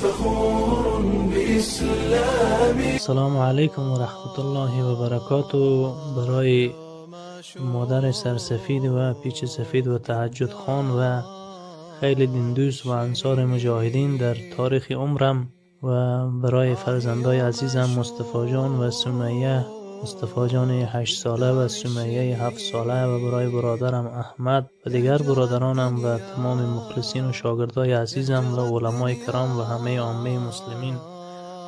فخور بإسلامي. السلام علیکم و رحمت الله و برکاته. برای مادر سرسفید و پیچ سفید و تهجد خوان و خیلی دیندوست و انصار مجاهدین در تاریخ عمرم و برای فرزندای عزیزم مصطفی جان و سمیه، مصطفی جان 8 ساله و سمیه 7 ساله، و برای برادرم احمد و دیگر برادرانم و تمام مخلصین و شاگردای عزیزم و علمای کرام و همه عامه مسلمین،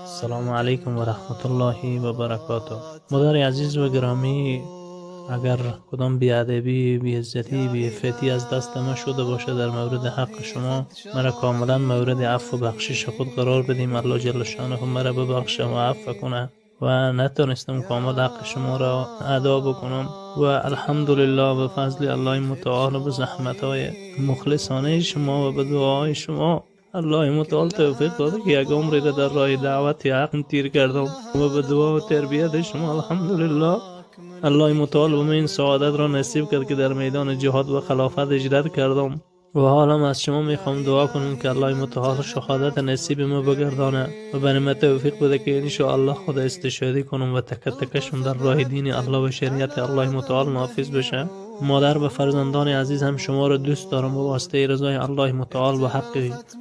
السلام علیکم و رحمت الله و برکاته. مادر عزیز و گرامی، اگر کدام بیادبی، بیعزتی، بیعفتی از دست ما شده باشه در مورد حق شما، مرا کاملا مورد عفو و بخشش خود قرار بدیم. الله جل شانه مرا ببخشه و عفو کنه و نتونستم کامل حق شما را ادا بکنم. و الحمدلله به فضل الله متعال و به زحمت های مخلصانه شما و به دعای شما، الله متعال توفیق داده که یک عمری را در راه دعوت حق تیر کردم و به دعا و تربیت شما، الحمدلله، الله متعال به من این سعادت را نصیب کرد که در میدان جهاد و خلافت هجرت کردم. و حالا از شما میخوام دعا کنیم که الله متعال شهادت نصیب ما بگردانه و برای ما توفیق بده که انشاءالله خود استشهادی کنم و تکه تکشون در راه دین الله و شریعت الله متعال نافذ بشه. مادر و فرزندان عزیز هم، شما را دوست دارم. به واسطه رضای الله متعال و حق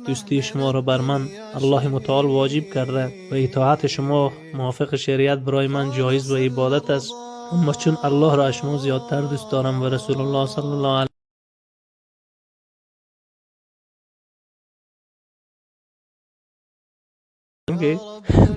دوستی شما را بر من الله متعال واجب کرده و اطاعت شما موافق شریعت برای من جایز و عبادت است. اما چون الله را از شما زیادتر دوست دارم و رسول الله صلی الله علیه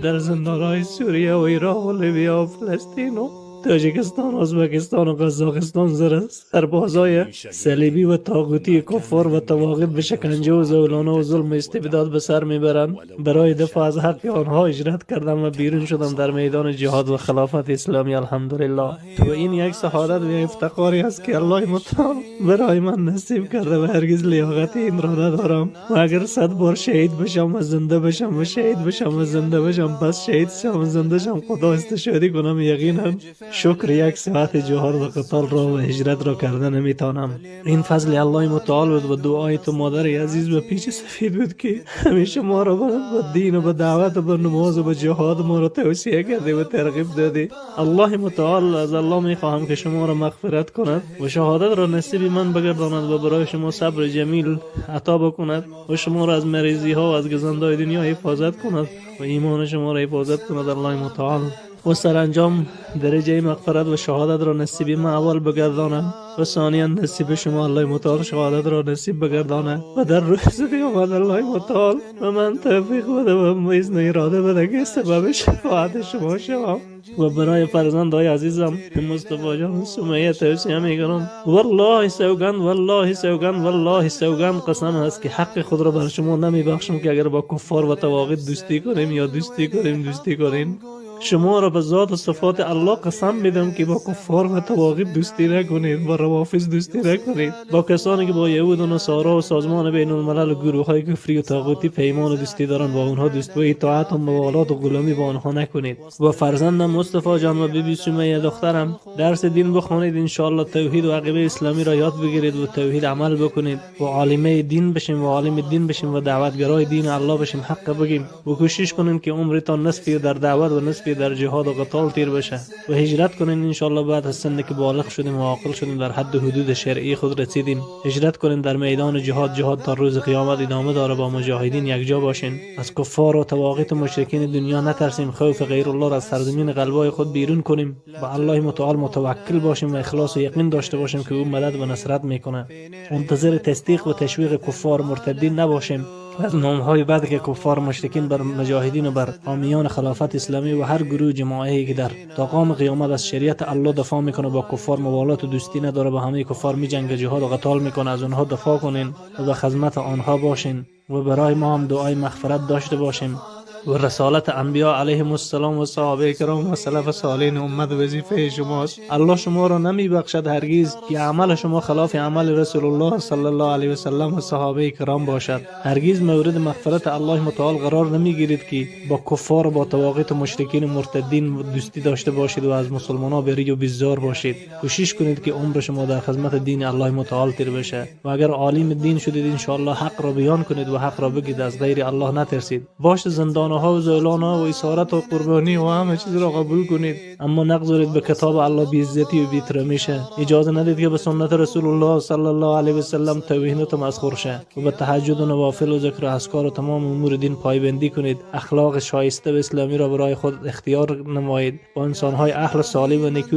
در زندانهای سوریه و عراق و لیبیا و فلسطین و تاجیکستان، ازبکستان و قزاقستان زیر سربازای صلیبی و طاغوتی کفار و طواغیت به شکنجه و زولانه و ظلم و استبداد به سر میبرند، برای دفاع از حق آنها هجرت کردم و بیرون شدم در میدان جهاد و خلافت اسلامی، الحمدلله. و این یک سعادت و یک افتخاری است که الله متعال برای من نصیب کرده و هرگز لیاقت این را ندارم. و اگر 100 بار شهید بشم و زنده بشم و شهید بشم و زنده بشم، پس شهید شم و زنده شم، خدا استشهادی کنم، یقینا شکر یک ساعت جهاد و قتال را و هجرت را کرده نمیتانم. این فضل الله متعال بود و دعای تو مادر عزیز و پیچ سفید بود که همیشه ما را به دین و به دعوت و به نماز و به جهاد ما را توصیه کردی و ترغیب دادی. الله متعال، از الله میخواهم که شما را مغفرت کند و شهادت را نصیب من بگرداند و برای شما صبر جمیل عطا بکند و شما را از مریضی ها و از گزندهای دنیا حفاظت کند و ایمان شما را حفاظت کند الله متعال. و سرانجام درجه مغفرت و شهادت را نصیب ما اول بگردانه و ثانیا نصیب شما الله متعال شهادت را نصیب بگردانه و در روز قیامت الله متعال به من توفیق بده و اذن اراده بده که سبب شفاعت شما شوم. و برای فرزندهای عزیزم مصطفی جان، سمیه توصیه میکنم، والله سوگند، والله سوگند، والله سوگند، قسم است که حق خود را بر شما نمیبخشم که اگر با کفار و طواغیت دوستی کنیم یا دوستی کنیم، دوستی کنیم. شما را به ذات و صفات الله قسم میدم که با کفار و طواغیت دوستی نکنید، با روافض دوستی نکنید، با کسانی که با یهود و نصارا و سازمان بین الملل و گروه های کفری و طاغوتی پیمان و دوستی دارن، با اونها دوست و اطاعت و موالات و غلامی با آنها نکنید. و فرزندم مصطفی جان و بیبی سمیه دخترم، درس دین بخوانید، انشاءالله توحید و عقیده اسلامی را یاد بگیرید و توحید عمل بکنید و عالمه دین بشیم و عالم دین بشیم و دعوتگرای دین الله بشیم، حق بگیم و کوشش کنیم که عمرتان نصفی در دعوت و نصفی در جهاد و قتال تیر بشه و هجرت کنین. انشاءالله بعد از سن که بالغ شدیم و عاقل شدیم، در حد حدود شرعی خود رسیدیم، هجرت کنین در میدان جهاد. جهاد تا روز قیامت ادامه داره. با مجاهدین یکجا باشین. از کفار و طواغیت و مشرکین دنیا نترسیم. خوف غیر الله را از سرزمین قلبای خود بیرون کنیم. با الله متعال متوکل باشیم و اخلاص و یقین داشته باشیم که او مدد و نصرت میکنه. منتظر تصدیق و تشویق کفار و مرتدین نباشیم. از نامهای بد که کفار مشرکین بر مجاهدین و بر حامیان خلافت اسلامی و هر گروه جماعی که در تا قام قیامت از شریعت الله دفاع میکنه، با کفار موالات و دوستی نداره، با همه کفار میجنگه، جهاد و قتال میکنه، از اونها دفاع کنین و به خدمت آنها باشین و برای ما هم دعای مغفرت داشته باشیم. و رسالت انبیا علیهم السلام و صحابه کرام و سلف صالحین امت وظیفه شماست. الله شما را نمی بخشد هرگز که عمل شما خلاف عمل رسول الله صلی الله علیه و سلم و صحابه کرام باشد. هرگز مورد مغفرت الله متعال قرار نمیگیرید که با کفار و با طواغیت و مشرکین و مرتدین دوستی داشته باشید و از مسلمان ها بری و بیزار باشید. کوشش کنید که عمر شما در خدمت دین الله متعال تیر بشه و اگر عالم دین شدید انشاءالله حق را بیان کنید و حق را بگید، از غیر الله نترسید. باش زندان ها و زولان ها و اسارت و قربانی و همه چیز را قبول کنید، اما نگذارید به کتاب الله بی عزتی و بی احترامی شه. اجازه ندید که به سنت رسول الله صلی الله علیه و سلم توهین و تمسخر شه و به تهجد و نوافل و ذکر و اذکار و تمام امور دین پایبندی کنید. اخلاق شایسته و اسلامی را برای خود اختیار نمایید. با انسانهای اهل صالح و نیکو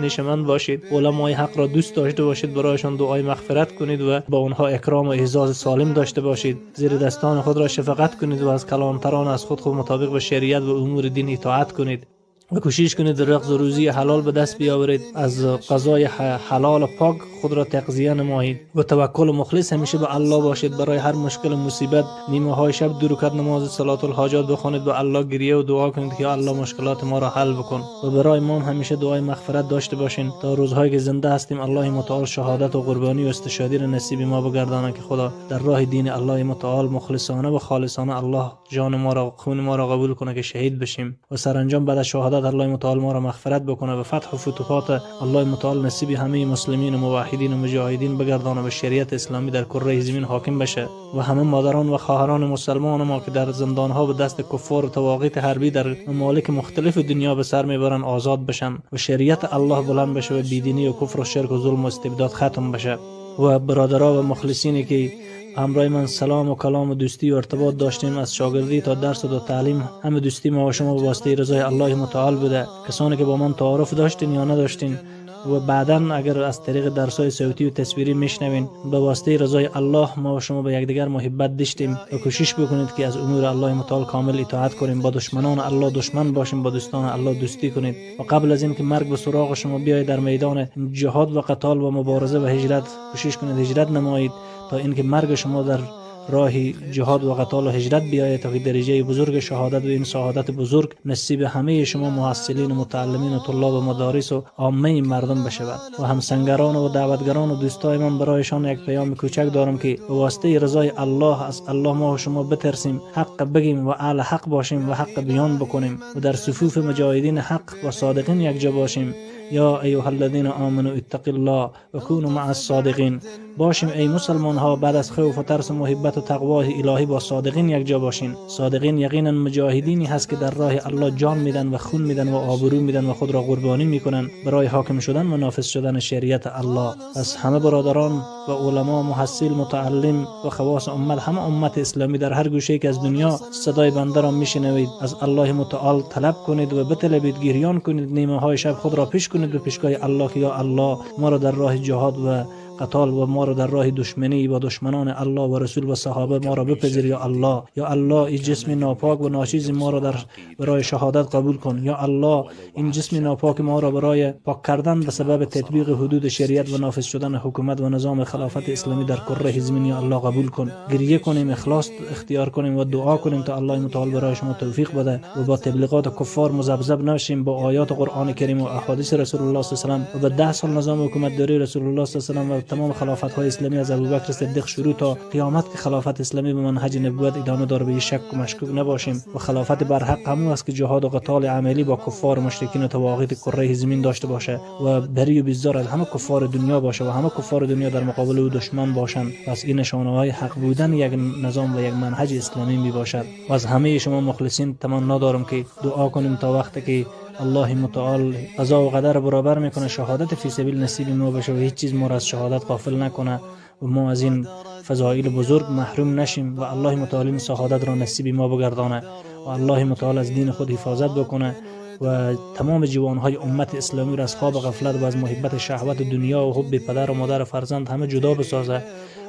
نشمند باشید. علمای حق را دوست داشته باشید، برایشان دعای مغفرت کنید و با آنها اکرام و اعزاز سالم داشته باشید. زیر دستان خود را شفقت کنید و از کلانتران از خود خود مطابق به شریعت و امور دین اطاعت کنید و کوشش کنید رزق و روزی حلال به دست بیاورید. از غذای حلال و پاک خود را تغذیه نمایید و توکل و مخلص همیشه به الله باشید. برای هر مشکل و مصیبت نیمه های شب دو رکعت نماز صلات الحاجات بخوانید، به الله گریه و دعا کنید که یا الله مشکلات ما را حل بکن و برای ما هم همیشه دعای مغفرت داشته باشین تا روزهایی که زنده هستیم الله متعال شهادت و قربانی و استشهادی را نصیب ما بگردانه که خدا در راه دین الله متعال مخلصانه و خالصانه الله جان ما را، خون ما را قبول کنه که شهید بشیم و سرانجام بعد از شهادت الله متعال ما را مغفرت بکنه و فتح و فتوحات الله متعال نصیب همه مسلمین و موحدین و مجاهدین بگردانه و شریعت اسلامی در کره زمین حاکم بشه. و همه مادران و خواهران مسلمان ما که در زندان ها به دست کفار و طواغیت حربی در ممالک مختلف دنیا به سر میبرن آزاد بشن و شریعت الله بلند بشه و بیدینی و کفر و شرک و ظلم و استبداد ختم بشه. و برادرها و مخلصینی که همراه من سلام و کلام و دوستی و ارتباط داشتیم، از شاگردی تا درس و تا تعلیم، همه دوستی ما و شما به واسطه رضای الله متعال بوده. کسانی که با من تعارف داشتین یا نداشتین و بعدا اگر از طریق درس های صوتی و تصویری میشنوین، به واسطه رضای الله ما و شما به یکدیگر محبت داشتیم و کوشش بکنید که از امور الله متعال کامل اطاعت کنیم. با دشمنان الله دشمن باشیم، با دوستان الله دوستی کنید و قبل از اینکه مرگ به سراغ شما بیاید در میدان جهاد و قتال و مبارزه و هجرت کوشش کنید هجرت نمایید تا اینکه مرگ شما در راه جهاد و قتال و هجرت بیاید تا که درجه بزرگ شهادت و این سعادت بزرگ نصیب همه شما محصلین و متعلمین و طلاب و مدارس و عامه مردم بشود. و همسنگران و دعوتگران و دوستای من، برایشان یک پیام کوچک دارم که به واسطه رضای الله از الله ما و شما بترسیم، حق بگیم و اهل حق باشیم و حق بیان بکنیم و در صفوف مجاهدین حق و صادقین یک باشیم. یا ایها الذین آمنوا اتقوا الله و کونوا مع الصادقین باشیم. ای مسلمان ها، بعد از خوف و ترس و محبت و تقوای الهی با صادقین یک جا باشین. صادقین یقینا مجاهدینی هست که در راه الله جان میدن و خون میدن و آبرو میدن و خود را قربانی میکنن برای حاکم شدن و نافذ شدن شریعت الله. پس همه برادران و علما، محصل، متعلم و خواص امت، همه امت اسلامی در هر گوشه که از دنیا صدای بنده را میشنوید، از الله متعال طلب کنید و بطلبید، گریان کنید، نیمه های شب خود را پیش کنید به پیشگاه الله که یا الله ما را در راه جهاد و قتال و ما را در راه دشمنی با دشمنان الله و رسول و صحابه ما را بپذیر. یا الله، یا الله، این جسم ناپاک و ناچیز ما را در برای شهادت قبول کن. یا الله، این جسم ناپاک ما را برای پاک کردن به سبب تطبیق حدود شریعت و نافذ شدن حکومت و نظام خلافت اسلامی در کره زمین یا الله قبول کن. گریه کنیم، اخلاص اختیار کنیم و دعا کنیم تا الله متعال برای شما توفیق بده و با تبلیغات کفار مذبذب نشیم. با آیات قرآن کریم و احادیث رسول الله صلی الله علیه و و به 10 سال نظام حکومت داری رسول الله صلی الله علیه و تمام خلافت های اسلامی از ابوبکر صدیق شروع تا قیامت که خلافت اسلامی به منهج نبوت ادامه داره، به شک و مشکوک نباشیم. و خلافت برحق همو است که جهاد و قتال عملی با کفار و مشرکین و طواغیت کره زمین داشته باشه و بری و بیزار از همه کفار دنیا باشه و همه کفار دنیا در مقابل او دشمن باشند. پس این نشانه های حق بودن یک نظام و یک منهج اسلامی می باشد. و از همه شما مخلصین تمنا دارم که دعا کنیم تا وقتی که الله متعال قضا و قدر برابر میکنه، شهادت فی سبیل نصیب ما بشه و هیچ چیز ما را از شهادت غافل نکنه و ما از این فضایل بزرگ محروم نشیم و الله متعال این شهادت را نصیب ما بگردانه و الله متعال از دین خود حفاظت بکنه و تمام جوانهای امت اسلامی را از خواب غفلت و از محبت شهوت دنیا و حب پدر و مادر و فرزند همه جدا بسازه.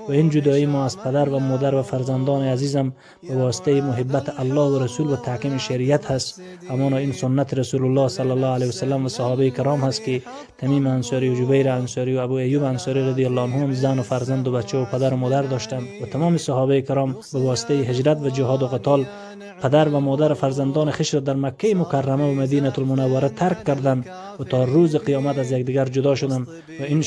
و این جدایی ما از پدر و مادر و فرزندان عزیزم به واسطه محبت الله و رسول و تحکیم شریعت هست. همانا این سنت رسول الله صلی الله علیه و سلم و صحابه کرام هست که تمیم انصاری و جبیر انصاری و ابو ایوب انصاری رضی الله عنهم زن و فرزند و بچه و پدر و مادر داشتند و تمام صحابه کرام به واسطه هجرت و جهاد و قتال پدر و مادر فرزندان خویش را در مکه مکرمه و مدینه المنوره ترک کردند و تا روز قیامت از یکدیگر جدا شدند. و ان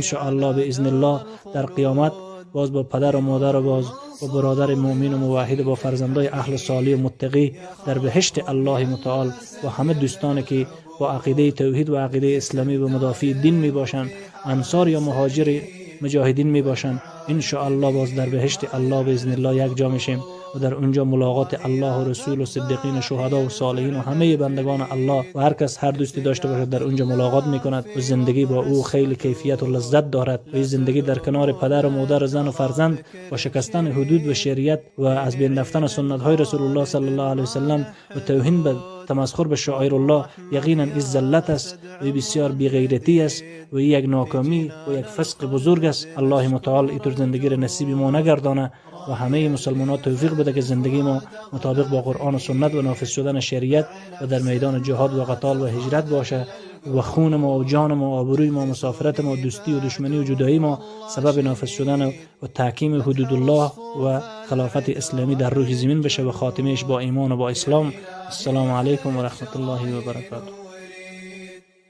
شاء الله باذن الله در قیامت باز با پدر و مادر و باز با برادر مؤمن و موحد و با فرزندای اهل صالح و متقی در بهشت الله متعال و همه دوستان که با عقیده توحید و عقیده اسلامی و مدافع دین می باشند، انصار یا مهاجر مجاهدین می باشند، ان الله باز در بهشت الله باذن الله یک جا میشیم و در اونجا ملاقات الله و رسول و صدیقین و شهدا و صالحین و همه بندگان الله و هر کس هر دوستی داشته باشد، در اونجا ملاقات میکند و زندگی با او خیلی کیفیت و لذت دارد. و این زندگی در کنار پدر و مادر و زن و فرزند و شکستن حدود و شریعت و از بین رفتن سنت های رسول الله صلی الله علیه وسلم و توهین به تمسخر به شعائر الله، یقینا این ذلت است و بسیار بیغیرتی است و یک ناکامی و یک فسق بزرگ است. الله متعال اینطور زندگی را نصیب ما نگردانه و همه مسلمان ها توفیق بده که زندگی ما مطابق با قرآن و سنت و نافذ شدن شریعت و در میدان جهاد و قتال و هجرت باشه و خون ما و جان ما و آبروی ما، مسافرت ما، دوستی و دشمنی و جدایی ما سبب نافذ شدن و تحکیم حدود الله و خلافت اسلامی در روی زمین بشه و خاتمهش با ایمان و با اسلام. السلام علیکم و رحمت الله و برکاته.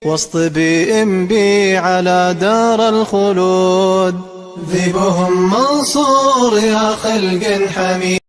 وسط بي ام بي على دار الخلود، ذيبهم منصور يا خلق حميد.